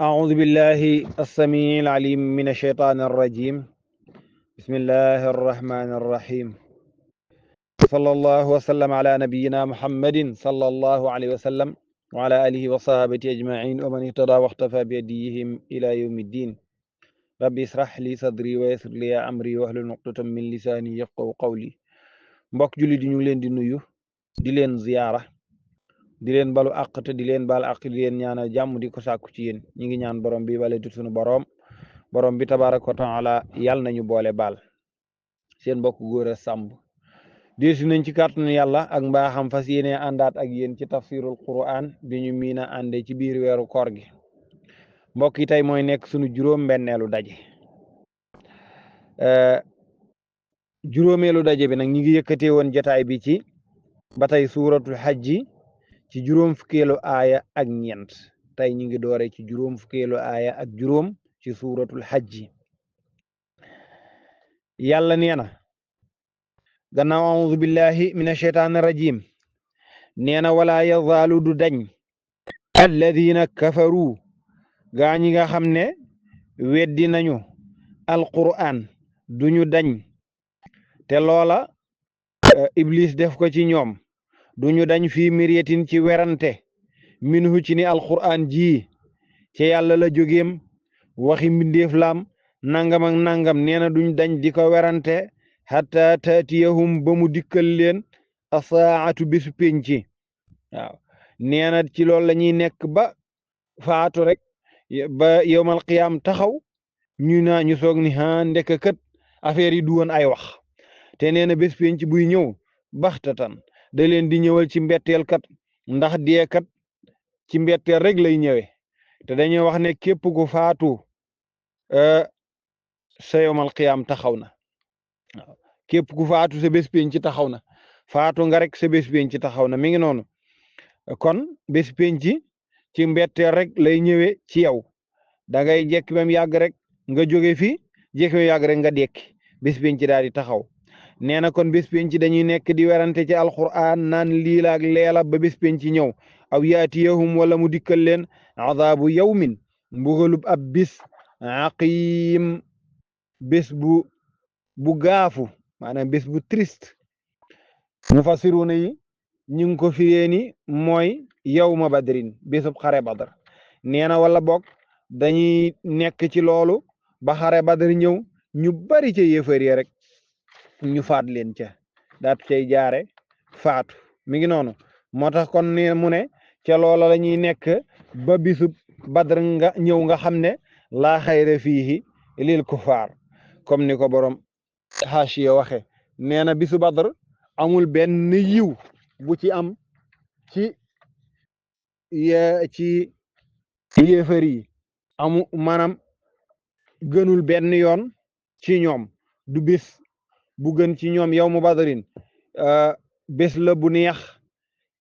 أعوذ بالله السميع العليم من الشيطان الرجيم. بسم الله الرحمن الرحيم. صلى الله وسلم على نبينا محمد صلى الله عليه وسلم وعلى آله وصحبه أجمعين ومن اهتدى واختفى بهديهم إلى يوم الدين. ربي اشرح لي صدري ويسر لي أمري واحلل عقدة من لساني يفقهوا قولي. mbokk julli di ñu leen di nuyu di leen ziyaara di leen balu àq te di leen baal àq di leen ñaanal jàmm di ko sàkku ci yéen ñi ngi ñaan borom bi bale tut sunu borom bi tabaaraka wa taala yàlla nañu boole baal. seen mbokk Gora Samb deesu nañ ci kàttanu yàlla ak mbaaxam fas yéene àndaat ak yéen ci tafsirul quran bi ñu miina ànde ci biir weeru koor gi. mbokk yi tey mooy nekk sunu juróom-benneelu daje. juróomeelu daje bi nag ñi ngi yëkkatee woon jotaay bi ci ba tey suuratul xajji ci juróom fukkeelu aaya ak ñeent. tey ñi ngi doore ci juróom fukkeelu aaya ak juróom ci suuratul xajji. yàlla nee na gannaaw auzu billahi min asheytaani rajim nee na wala yazaalu du dañ alladina kafaru gaa ñi nga xam ne weddi nañu alquran duñu dañ te loola iblis def ko ci ñoom duñu dañ fii miryatin ci werante minhu ci ni alquran ji ci yàlla la jógeem waxi mbindeef laam nangam ak nangam nee na duñ dañ di ko werante hatta taatiyahum ba mu dikkal leen asaatu bisu penci. waaw nee na ci loolu la ñuy nekk ba faatu rek ba yowmal qiyaam taxaw ñu soog ni ndek kat affaire yi du woon ay wax. te nee na bés penc buy ñëw baxtatan da leen di ñëwal ci mbetteel kat ndax dee kat ci mbetteel rek lay ñëwe te dañuy wax ne képp ku faatu sa yowmal qiyaam taxaw na. waaw képp ku faatu sa bés penc taxaw na faatu nga rek sa bés penc taxaw na mi ngi noonu. kon bés penc ci mbetteel rek lay ñëwee ci yow da ngay jekki ba mu yàgg rek nga jóge fi jekki ba mu yàgg rek nga dekki bés penc daal di taxaw. nee na kon bés penc dañuy nekk di werante ci alquran naan lii la ak leela ba bés penc ñëw aw yaatiyahum wala mu dikkal leen azaabu yawmin mbugalub ab bis aqim bés bu gaafu maanaam bés bu triste. mufassiruna yi ñu ngi ko firee ni mooy yawma badrin bésub xare badar. nee na wala boog dañuy nekk ci loolu ba xare badar ñëw ñu bari ca yéefar yi rek ñu faat leen ca daat cay jaare faatu mi ngi noonu. moo tax kon ni mu ne ca loola la ñuy nekk ba bisub badar nga ñëw nga xam ne laa xayra fiihi lil kufaar comme ni ko borom xaashiya waxe. nee na bisu badar amul benn yiw bu ci am ci yéefar yi amu maanaam gënul benn yoon ci ñoom du bés bu gën ci ñoom yow mu badarin bés la bu neex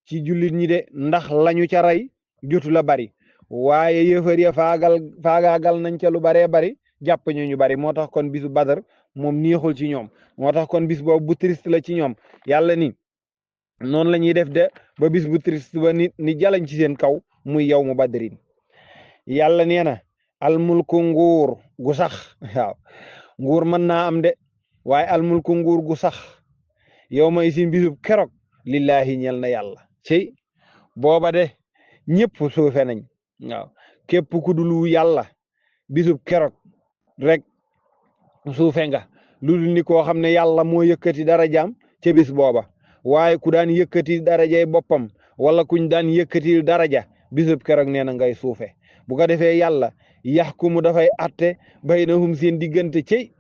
ci jullit ñi de ndax lañu ca rey jotu la bari waaye yéefar ya faagaagal nañ ca lu baree bari jàpp ñu bari. moo tax kon bisu badar moom neexul ci ñoom. moo tax kon bis boobu bu triste la ci ñoom. yàlla ni noonu la ñuy def de ba bis bu triste ba ni jalañ ci seen kaw muy yow mu badrin. yàlla nee na almulku nguur gu sax. waaw nguur mën naa am de waaye almulku nguur gu sax yow may si bisub keroog lillahi ñel na yàlla. ci booba de ñëpp suufe nañ. waaw képp ku dul yàlla bisub keroog rek suufe nga lu dul ni koo xam ne yàlla moo yëkkati darajaam ca bis booba. waaye ku daan yëkkati darajay boppam wala kuñ daan yëkkati daraja bisub keroog nee na ngay suufe. bu ko defee yàlla yaxkumu dafay atte baynahum seen diggante cey.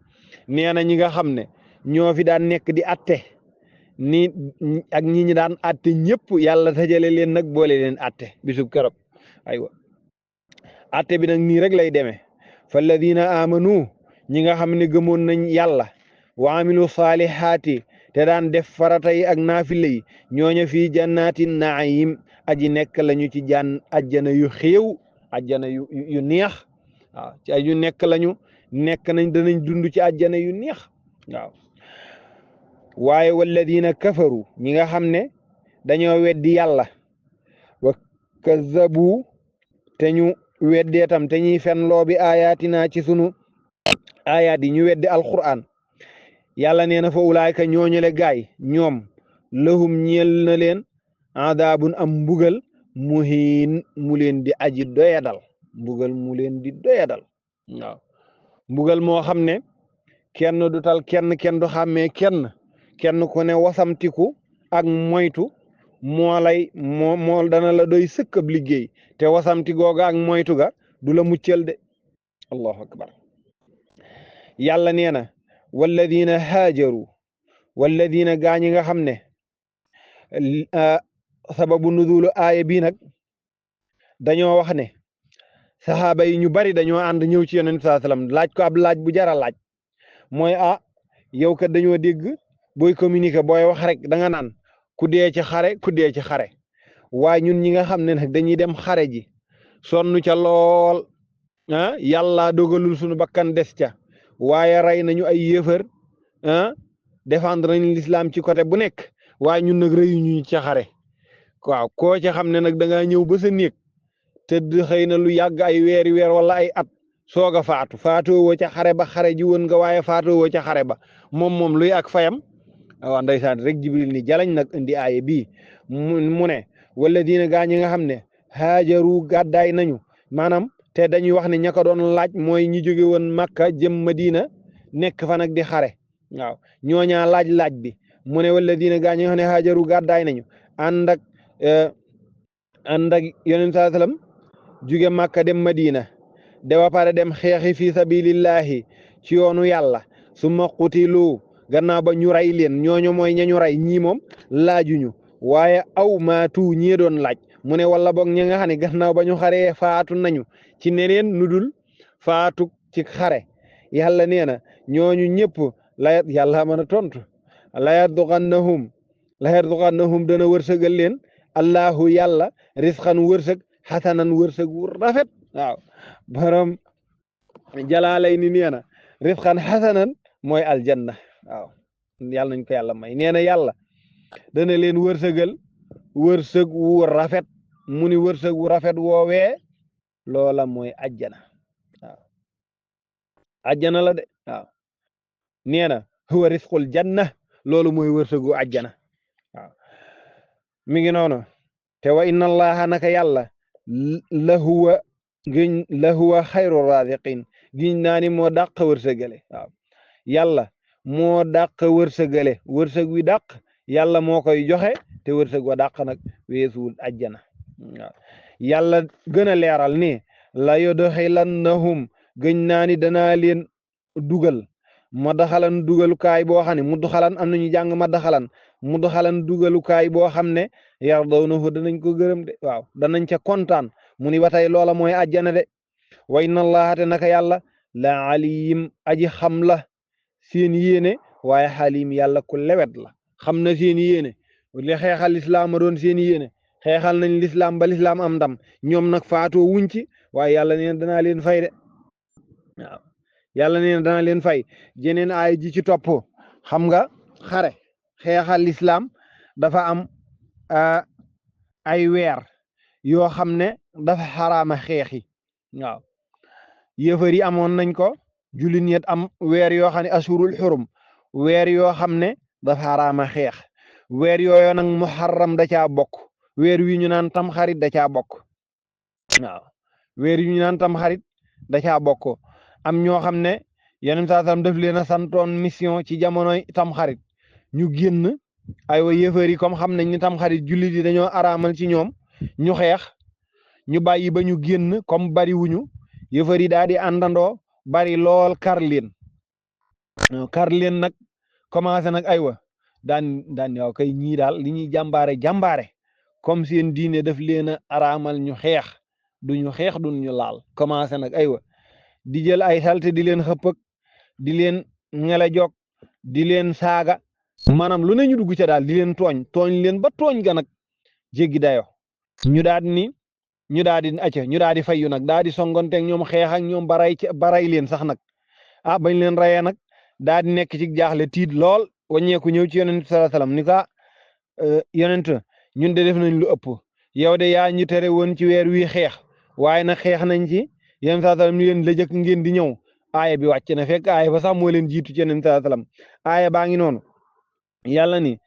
nee na ñi nga xam ne ñoo fi daan nekk di atte ni ak ñi daan atte ñëpp yàlla tajale leen nag boole leen atte bisub keroog. aywa atte bi nag nii rek lay demee fa alladina amanu ñi nga xam ne gëmoon nañ yàlla wa amilu saalihaati te daan def farata yi ak naafile yi ñooña fii jannaati naayim aji nekk lañu ci ajjana yu xéew ajjana yu neex. waaw ci aju nekk lañu nekk nañ danañ dund ci ajjana yu neex. waaw waaye walladina kafaru ñi nga xam ne dañoo weddi yàlla wa kazzabu te ñu weddee tam te ñuy fen loo bi ayatina ci sunu ayaat yi ñu weddi alquran yàlla nee na fa ulaayka ñooñule gaay ñoom lahum ñeel na leen adaabun am mbugal muhiin mu leen di aji doyadal mbugal mu leen di doyadal waaw mbugal moo xam ne kenn du tal kenn du xàmmee kenn ku ne wasamtiku ak moytu moo dana la doy sëkk ab liggéey te wasamti googa ak moytu ga du la muccal de allahu akbar yàlla nee na walladina haajaru walladina gaañi nga xam ne sababu nuzulu aaya bii nag dañoo wax ne saxaaba yi ñu bari dañoo ànd ñëw ci yonent saa sallam laaj ko ab laaj bu jara laaj mooy yow kat dañoo dégg booy communiquer booy wax rek da nga naan ku dee ci xare waaye ñun ñi nga xam ne nag dañuy dem xare ji sonn ca lool yàlla dogalul suñu bakkan des ca waaye rey nañu ay yëfër défendre nañ l'islam ci côté bu nekk waaye ñun nag rëyuñu ca xare waaw koo ca xam ne nag da ngaa ñëw ba sa néeg tëdd xëy na lu yàgg ay weeri weer wala ay at soog a faatoo woo ca xare ba xare ji woon nga waaye faatoo woo ca xare ba moom luy ak fayam waaw ndeysaan rek jibril ni jalañ nag indi aaye bii mu ne wala diina gaa ñi nga xam ne haajaru gàddaay nañu maanaam te dañuy wax ne ña ko doon laaj mooy ñi jóge woon Makka jëm Madina nekk fa nag di xare waaw ñooñaa laaj bi mu ne wala diina gaa ñi nga xam ne haajaru gàddaay nañu ànd ak yonent saa sallam jóge Makka dem Madina de ba pare dem xeexi fi sabilillahi ci yoonu yàlla summa qutilu gannaaw ba ñu rey leen ñooñu mooy ñañu rey ñii moom laajuñu waaye aw maatu ñii doon laaj mu ne wala boog ñi nga xam ne gannaaw ba ñu xaree faatu nañu ci neneen nudul faatu ci xare yàlla nee na ñooñu ñëpp yàlla mën a tontu la yarzuqannahum dana wërsëgal leen allahu yàlla risqan wërsëg xasanan wërsëg wu rafet waaw borom jalaalay ni nee na risqan xasanan mooy aljanna waaw yàlla nañ ko yàlla may nee na yàlla dana leen wërsëgal wërsëg wu rafet mu ni wërsëg wu rafet woowee loola mooy ajjana waaw ajjana la de waaw nee na huwa risqul janna loolu mooy wërsëgu ajjana waaw mi ngi noonu te wa inna allaha naka yàlla lahuwa xayru raziqin giñ naa ni moo dàq wërsëgale waaw yàlla moo dàq wërsëgale wërsëg wi dàq yàlla moo koy joxe te wërsëg wa dàq nag weesuwul ajjana waaw yàlla gën a leeral ni la yudxilannahum gëñ naa ni danaa leen dugal madaxalan dugalukaay boo xam ne mudxalan am nañu jàng madaxalan mudxalan dugalukaay boo xam ne yardawnahu danañ ko gërëm de waaw danañ ca kontaan mu ni ba tey loola mooy ajjana de wa inna allaha te naka yàlla la aliyim aji xam la seen yéene waaye xalim yàlla ku lewet la xam na seen yéene li xeexal lislaam a doon seen yéene xeexal nañ lislaam ba lislaam am ndam ñoom nag faatoo wuñ ci waaye yàlla nee na danaa leen fay de waaw yàlla nee na danaa leen fay jeneen aay ji ci topp xam nga xare xeexal lislaam dafa am ay weer yoo xam ne dafa xaraama xeexi waaw yëfar yi amoon nañ ko jullit ñet am weer yoo xam ne asurul xurum weer yoo xam ne dafa xaraama xeex weer yooyu nag muharram da caa bokk weer wi ñu naan tam xarit da caa bokk waaw weer wi ñu naan tam xarit da caa bokk am ñoo xam ne yeneen saa sam def leen a santoon mission ci jamonoy tam xarit ñu génn aywa yëfar yi comme xam nañ ni tam xarit jullit yi dañoo araamal ci ñoom ñu xeex ñu bàyyi ba ñu génn comme bari wuñu yëfar yi daal di àndandoo bari lool kar leen nag commencé nag aywa daan yow kay ñii daal li ñuy jàmbaare comme seen diine daf leen a araamal ñu xeex duñu xeex duñu laal commencé nag aywa di jël ay salte di leen xëppëg di leen ngele jog di leen saaga maanaam lu ne ñu dugg ca daal di leen tooñ leen ba tooñ ga nag jéggi dayo ñu daal di fayu nag daal di songonteeg ñoom xeex ak ñoom baray leen sax nag bañ leen rayee nag daal di nekk ci jaaxle tiit lool waññeeku ñëw ci yonent sallallahu alayhi wasallam ni ka yonent ñun de def nañ lu ëpp yow de yaa ñu tere woon ci weer wi xeex waaye nag xeex nañ ci yéen saa salaam ni leen la jëkk ngeen di ñëw aaya bi wàcc na fekk aaya ba sax moo leen jiitu ci yéen saa salaam aaya baa ngi noonu yàlla ni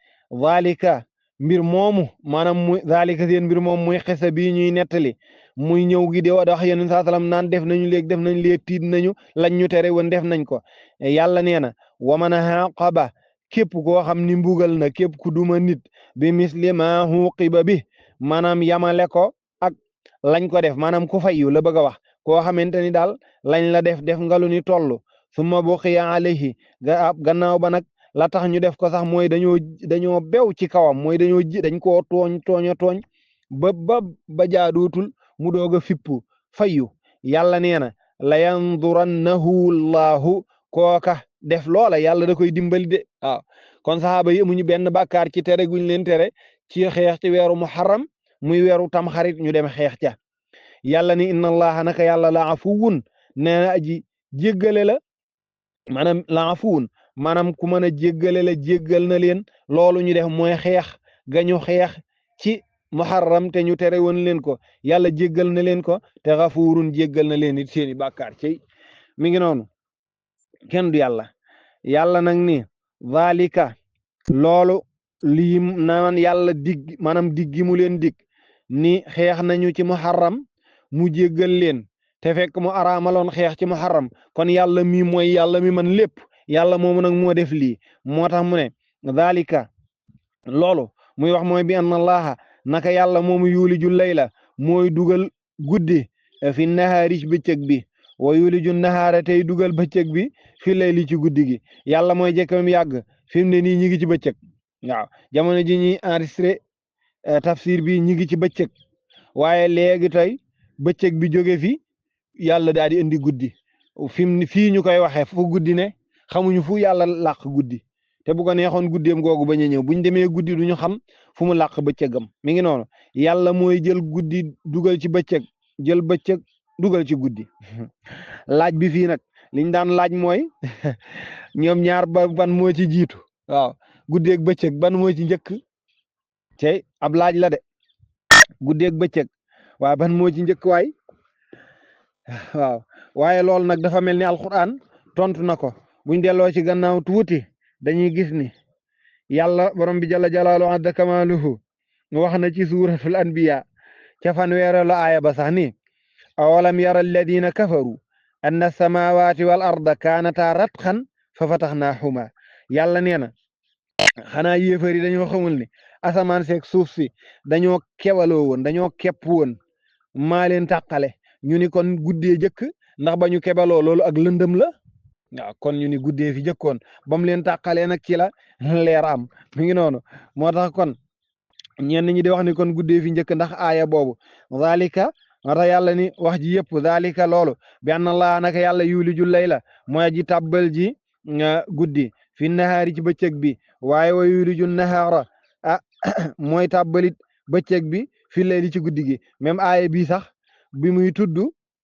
zalika mbir moomu maanaam muy zalika seen mbir moom muy xisa bii ñuy nettali muy ñëw gi di wax yéen saa salaam naan def nañu léegi def nañu léegi tiit nañu lañ ñu tere woon def nañ ko yàlla nee na waman xaqaba képp koo xam ni mbugal na képp ku duma nit bi misli ma xuqiba bi maanaam yamale ko ak lañ ko def maanaam ku fayyu la bëgg a wax koo xamante ni daal lañ la def nga lu ni toll summa buqiya alayhi gannaaw ba nag la tax ñu def ko sax mooy dañoo bew ci kawam mooy dañ koo tooñ ba jaadootul mu doog a fippu fayyu yàlla nee na la yandurannahu llahu kooka def loola yàlla da koy dimbali de waaw kon saxaaba yi amuñu benn bàkkaar ci tere guñ leen tere ci xeex ci weeru muharram muy weeru tamxarit ñu dem xeex ca yàlla ni inna allaha naka yàlla la afuwun nee na aji jéggale la maanaam la afuwun maanaam ku mën a jéggale la jéggal na leen loolu ñu def mooy xeex gañu xeex ci muharram te ñu tere woon leen ko yàlla jéggal na leen ko te xafuurun jéggal na leen it seeni bàkkaar ci mi ngi noonu kenn du yàlla nag ni zalika loolu lii naan yàlla dig maanaam diggi mu leen dig ni xeex nañu ci muharram mu jéggal leen te fekk mu araamaloon xeex ci muharram kon yàlla mi mooy yàlla mi man lépp yàlla moomu nag moo def lii moo tax mu ne zalika loolu muy wax mooy bi anna allaha naka yàlla moomu yuliju layla mooy dugal guddi fi nahaari ci bëccëg bi wa yuliju nahaara tey dugal bëccëg bi fi layli ci guddi gi yàlla mooy jëkkam yàgg fi mu ne nii ñi ngi ci bëccëg waaw jamono ji ñuy enregistré tafsir bi ñi ngi ci bëccëg waaye léegi tey bëccëg bi jóge fi yàlla daal di indi guddi fii ñu koy waxee fu guddi ne xamuñu fu yàlla làq guddi te bu ko neexoon guddeem googu bañ a ñëw buñ demee guddi duñu xam fu mu làq bëccëgam mi ngi noonu yàlla mooy jël guddi dugal ci bëccëg jël bëccëg dugal ci guddi laaj bi fii nag liñ daan laaj mooy ñoom ñaar ban moo ci jiitu waaw guddeeg bëccëg ban moo ci njëkk tey ab laaj la de guddeeg bëccëg waaw ban moo ci njëkk waay waaw waaye loolu nag dafa mel ni alquran tontu na ko buñ delloo ci gannaaw tuuti dañuy gis ni yàlla borom bi jalla jalaalu adda kamaaluhu wax na ci suuratul anbiya ca fanweereelu aaya ba sax ni awalam yara alladina kafaru anna alsamawati wal arda kaanata ratxan fa fataxnaaxuma yàlla nee na xanaa yéefari dañoo xamul ni asamaan seeg suuf si dañoo kewaloo woon dañoo kepp woon maa leen tàqale ñu ni kon guddee jëkk ndax ba ñu kebaloo loolu ak lëndëm la waaw kon ñu ni guddee fi jëkkoon ba mu leen tàqalee nag ci la leer am mi ngi noonu moo tax kon ñenn ñi di wax ni kon guddee fi njëkk ndax aaya boobu zalika moo tax yàlla ni wax ji yëpp zalika loolu bi anna allah naka yàlla yuliju layla mooy ji tàbbal ji guddi fi nahaari ci bëccëg bi waaye wa yuliju nahaara mooy tàbbalit bëccëg bi fi layli ci guddi gi même aaya bii sax bi muy tudd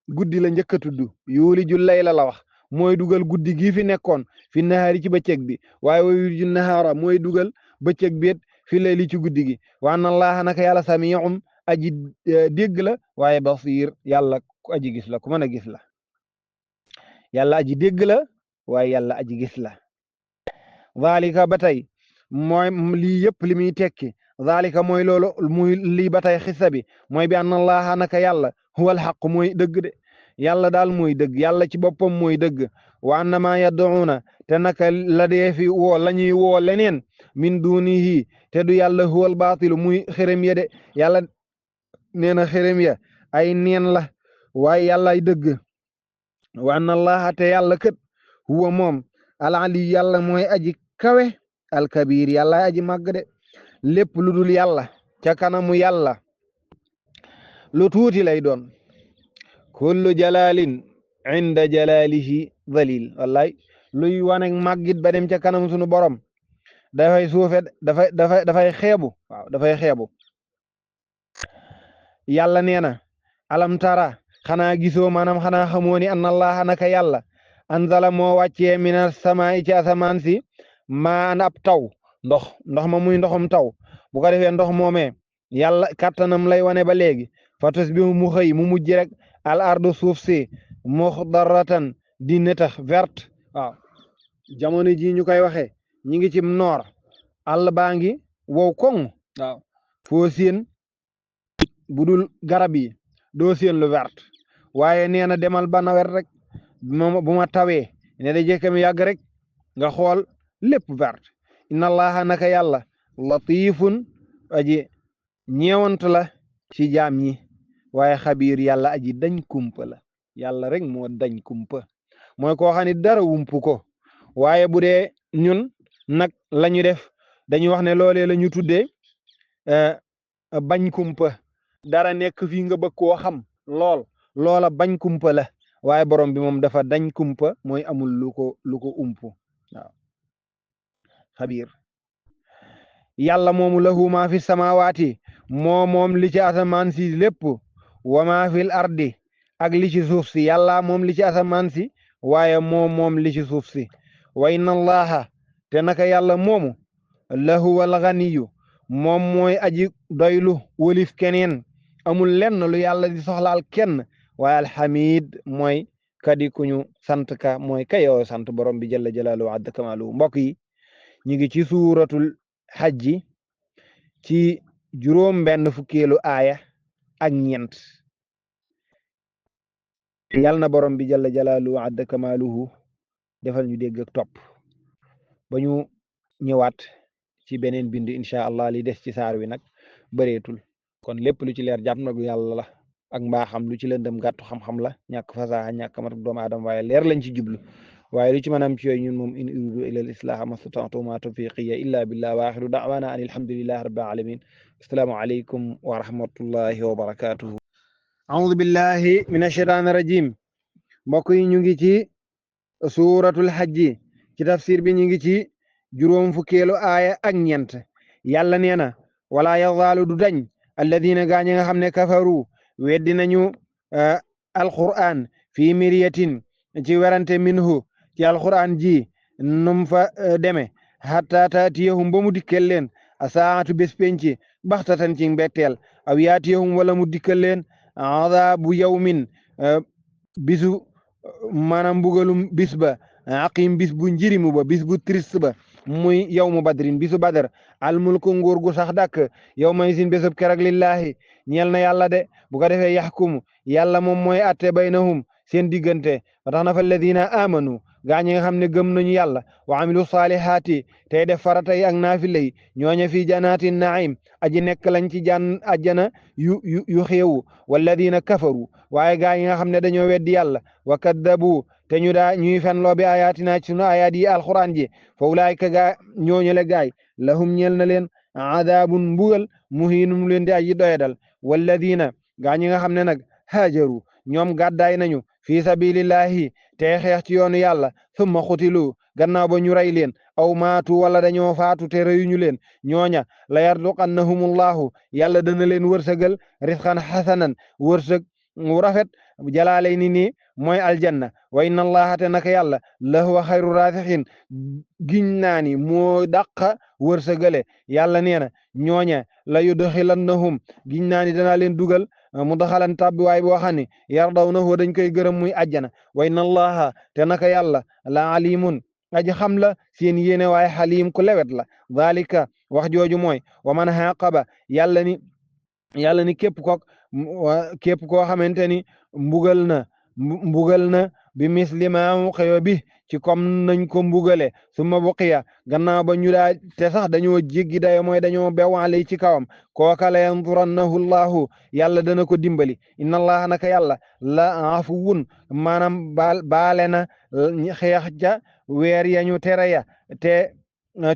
guddi la njëkk a tudd yuliju layla la wax mooy dugal guddi gi fi nekkoon fi nahaari ci bëccëg bi waaye wa yuliju nahaara mooy dugal bëccëg bi fi layli ci guddi gi wa anna allaha naka yàlla sami'um aji dégg la waaye basir yàlla ku aji gis la ku mën a gis la yàlla aji dégg la waaye yàlla aji gis la zalika ba tey mooy lii yëpp li muy tekki zalika mooy loolu muy lii ba tey xissa bi mooy bi anna allaha naka yàlla huwal xaq mooy dëgg de yàlla daal mooy dëgg yàlla ci boppam mooy dëgg wa anna ma yad'una te naka la dee fi woo la ñuy woo leneen min dunihi te du yàlla huwal baatilu muy xërëm ya de yàlla nee na xërëm ya ay neen la waaye yàlla ay dëgg wa anna allaha te yàlla kët huwa moom al ali yàlla mooy aji kawe al kabir yàlla aji màgg de lépp lu dul yàlla ca kanamu yàlla lu tuuti lay doon kullu jalalin inda jalalihi dalil wallaay luy wane màggit ba dem ca kanam sunu borom dafay suufe dafay xeebu waaw dafay xeebu yàlla nee na alam tara xanaa gisoo maanaam xanaa xamoo ni anna allaha naka yàlla anzala moo wàccee mina samaa'i ci asamaan si maan ab taw ndox ma muy ndoxum taw bu ko defee ndox moomee yàlla kattanam lay wane ba léegi fa tusbihu mu xëy mu mujj rek al ardu suuf si muxdaratan di netax verte waaw jamono ji ñu koy waxee ñi ngi ci noor àll baa ngi wow koŋ waaw foo seen budul garab yi doo seen lu verte waaye nee na demal ba nawet rek bu ma tawee ne da jekkam yàgg rek nga xool lépp verte inna allaha naka yàlla latifun aji ñeewant la ci jaam ñi waaye xabiir yàlla aji dañ kumpa la yàlla rek moo dañ kumpa mooy koo xam ne dara wumpu ko waaye bu dee ñun nag lañu def dañuy wax ne loolee la ñu tuddee bañ kumpa dara nekk fii nga bëgg koo xam loola bañ kumpa la waaye borom bi moom dafa dañ kumpa mooy amul lu ko umpu waaw xabiir yàlla moomu lahu maa fi samawaati moom li ci asamaan si lépp wa maa fil ardi ak li ci suuf si yàlla moom li ci asamaan si waaye moom li ci suuf si wa inna allaha te naka yàlla moomu lahu wal ganiyu moom mooy aji doylu wolif keneen amul lenn lu yàlla di soxlaal kenn waaye alxamid mooy kadi kuñu sant ka mooy kayoo sant borom bi jalla jalaaluhu adda kamaaluhu mbokk yi ñu ngi ci suuratul xajji ci juróom benn fukkeelu aaya ak ñeent yal na borom bi jalla jalaaluhu adda kamaaluhu defal ñu dégg ak topp ba ñu ñëwaat ci beneen bind incha allah li des ci saar wi nag bëreetul kon lépp lu ci leer jàpp na yàlla la ak mbaaxam lu ci lëndëm gàttu xam-xam la ñàkk fasaxa ñàkk mat doomu aadama waaye leer lañ ci jublu waaye lu ci mën am ci yooyu ñun moom in uridu illa al islaha mastata'tu ma tawfiqiya illa billah wa axiru da'wana an alhamdulillahi rabbil alamin assalaamu alaykum wa rahmatullahi wa barakatuhu a'udhu billahi minash shaitanir rajim mbokk yi ñu ngi ci suuratul hajji ci tafsir bi ñu ngi ci juróom fukkeelu aaya ak ñeent yàlla nee na wala yazaalu du dañ alladina gaañi nga xam ne kafaru weddi nañu alquran fii miryatin ci werante minhu ci alquran ji num fa deme hatta taatiyahum ba mu dikkel leen a saatu bés penci baxtatan ci mbetteel aw yaatiyahum wala mu dikkel leen adabu yawmin bisu maanaam mbugalum bis ba aqim bis bu njirimu ba bis bu triste ba muy yawmu badrin bisu badar almulku nguur gu sax dàkk yow may sin bésub keroog lillahi ñeel na yàlla de bu ko defee yaxkumu yàlla moom mooy atte baynahum seen diggante ba tax na fa alladina amanu gaa ñi nga xam ne gëm nañu yàlla wa amilu saalihaati tey def farata yi ak naafila yi ñooña fii janaati naim aji nekk lañ ci jan ajjana yu xéewu walladina kafaru waaye gaa yi nga xam ne dañoo weddi yàlla wa kaddabu te ñuy fenloo bi ayatina ci sunu ayaat yi alquran ji fa ulaayka gaa ñooñale gaay lahum ñeel na leen adabun mbugal muhiinum leen di aji doyadal walladina gaa ñi nga xam ne nag haajaru ñoom gàddaay nañu fi sabilillahi te xeex ci yoonu yàlla summa xutilu gannaaw ba ñu rey leen aw maatu wala dañoo faatu te reyuñu leen ñooña la yarduqannahumullahu yàlla dana leen wërsëgal risqan xasanan wërsëg wu rafet jalaalay ni mooy aljanna wa inna allaha te naka yàlla lahuwa xayru raasixin giñ naa ni moo dàqa wërsëgale yàlla nee na ñooña la yudxilannahum giñ naa ni danaa leen dugal mu daxalan tabbi waay boo xam ne yardawnahu dañ koy gërëm muy àjjana wa inna allaha te naka yàlla la alimun aji xam la seen yéene waaye xalim ku lewet la dalika wax jooju mooy wa man xaqaba yàlla ni képp koo xamante ni mbugal na bi misli ma xeyo bi ci comme nañ ko mbugale suma buqiya gannaaw ba ñu daa te sax dañoo jéggi dayo mooy dañoo bewaale ci kawam kooka la yansurannahu llahu yàlla dana ko dimbali inna allaha naka yàlla la afuwun maanaam baale na xeex ja weer yañu tere ya te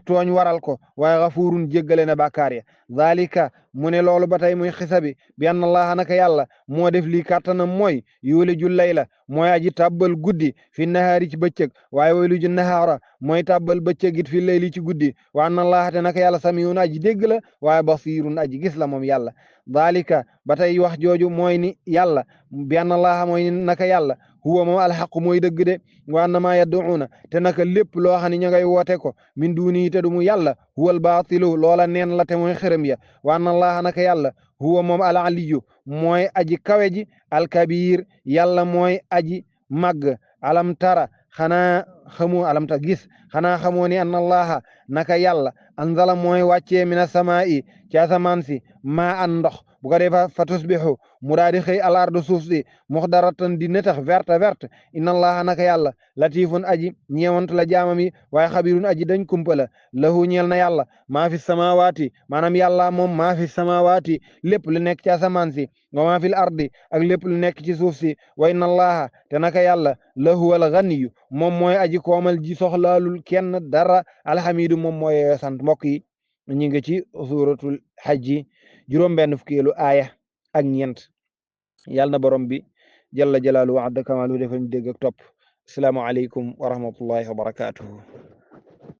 tooñ waral ko waaye xafuurun jéggale na bàkkaar ya zalika mu ne loolu ba tey muy xisa bi anna allaha naka yàlla moo def lii kàttanam mooy yuliju layla mooy aji tàbbal guddi fi nahaari ci bëccëg waaye yuliju nahaara mooy tàbbal bëccëg it fi layli ci guddi wa anna allaha te naka yàlla samiyun aji dégg la waaye basirun aji gis la moom yàlla zalika ba tey wax jooju mooy ni yàlla bi anna allaha mooy naka yàlla huwa moom alxaqu mooy dëgg de wa anna maa yad'uuna te naka lépp loo xam ne ña ngay woote ko min duuni te du mu yàlla huwa albaatilu loola neen la te mooy xërëm ya wa anna allaha naka yàlla huwa moom al aliyu mooy aji kawe ji alkabir yàlla mooy aji màgg alam tara xanaa xamoo alam ta gis xanaa xamoo ni anna allaha naka yàlla anzala mooy wàccee mina samaa'i ci asamaan si maa an ndox bu ko defee fa tusbixu mu daal di xëy al ardu suuf si muxdaratan di netax verte inna allaha naka yàlla latifun aji ñeewant la jaamam yi waaye xabirun aji dañ kumpa la lahu ñeel na yàlla maa fi samawaati maanaam yàlla moom maa fi samawaati lépp lu nekk ci asamaan si wa maa fil ardi ak lépp lu nekk ci suuf si wa inna allaha te naka yàlla lahu al ganiyu moom mooy aji koomal ji soxlaalul kenn dara alxamidu moom mooy sant mbokk yi ñu ngi ci suratul xajji juróom-benn fukkeelu aaya ak ñeent yàlla na borom bi jalla jalaalu wa adda kamaalu defal ñu dégg ak topp assalaamu aleykum wa rahmatullahi wa barakatuhu